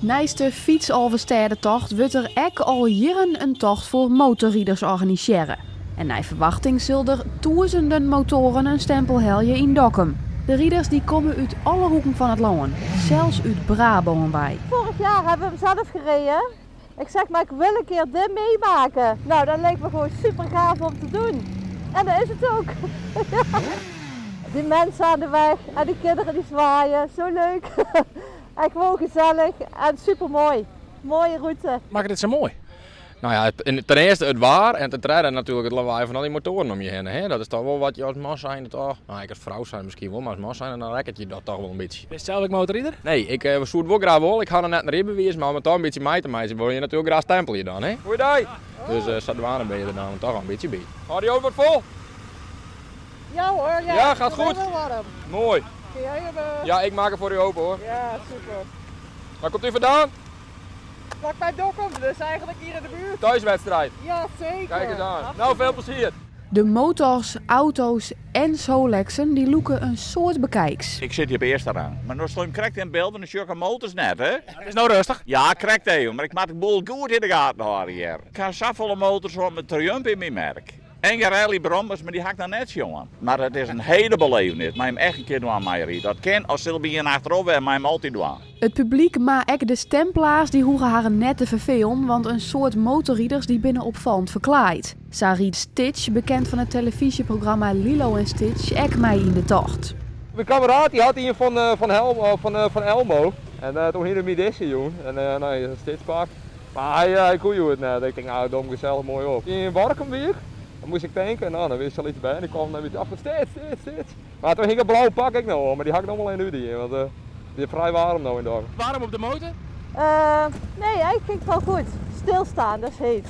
Neist de fytsalvestêdetocht wurdt der ek al jierren in tocht foar motorriders organisearre. En nei ferwachting sil der tûzenen motoaren in stempel helje yn Dokkum. De riders dy komme út alle hoeken fan it lân, sels út Brabân wei. Vorig jaar hebben we hem zelf gereden. Ik zeg maar, ik wil een keer dit meemaken. Nou, dat leek me gewoon super gaaf om te doen. En dat is het ook. Die mensen aan de weg en die kinderen die zwaaien. Zo leuk. En gewoon gezellig en super mooi. Mooie route. Makket it sa moai? Nou ja, ten earste it waar en ten tredde natuerlik it lawaai fan al dy motoaren om je hinne. Hè? Dat is toch wol wat je as man zijnde toch, nou ek as frou zijnde miskien wol, mar as man zijnde dan rekket je dat toch wol in bytsje. Bist sels ek motorrider? Nee, ik soe it wol graach wolle. Ik ha noch net in rydbewiis, mar om it toch in bytsje mei te meitsjen wolle je natuerlik graach stempelje dan. Hè? Goeidei! Dus sadwaande binne je der dan toch al in bytsje by. Hâlde jo it wat fol? Ja hoor, ja. Ja, gaat goed. Wel warm. Mooi. Kun jij hem, Ja, ik maak hem voor u open hoor. Ja, super. Waar komt u vandaan? Vlakbij Dokkum, dus eigenlijk hier in de buurt. Thuiswedstrijd. Ja, zeker. Kijk eens aan. Nou, veel plezier. De motors, auto's en Solexen dy lûke in soad bekijks. Ik sit hjir op earste rang. Mar no stean ik krekt yn byld en dan sjoch ik de motors net, hè? It is no rêstich. Ja, krekt even, mar ik moat de boel goed yn de gaten hâlde hjir. Ik ha safolle motors oan mei Triumph yn myn merk. En Garelli brommers, mar dy ha ik noch net sjoen. Mar it is in hiele belevenis. Mei him echt in kear dwaan meiride. Dat kin, al sil by ien achterop wer, mei him altyd dwaan. It publyk, mar ek de stemplaars, dy hoege harren net te ferfelen, want in soad motorriders dy binne opfallend ferklaaid. Sa rydt Stitch, bekend fan it telefyzjeprogramma Lilo en Stitch, ek mei yn de tocht. Myn kammeraat dy hat ien fan fan Helm fan fan Elmo en doe hie er my dizze jûn en no in Stitch pak. Mar hy hy koe hjoed net. Ik tink nou doch him gesellich moai op. Yn Warkum wie ik, dan moast ik tinke, no dan wie sa'n lyts bern, dy kwam dan by af fan Stitch, Stitch, Stitch. Mar doe hie ik in blau pak ek noch oan, mar dy ha ik no wol even útdien, want it is frij waarm no yn Dokkum. Waarm op de motor? Nee, eigenlijk ging het wel goed. Stilstaan, dat is heet.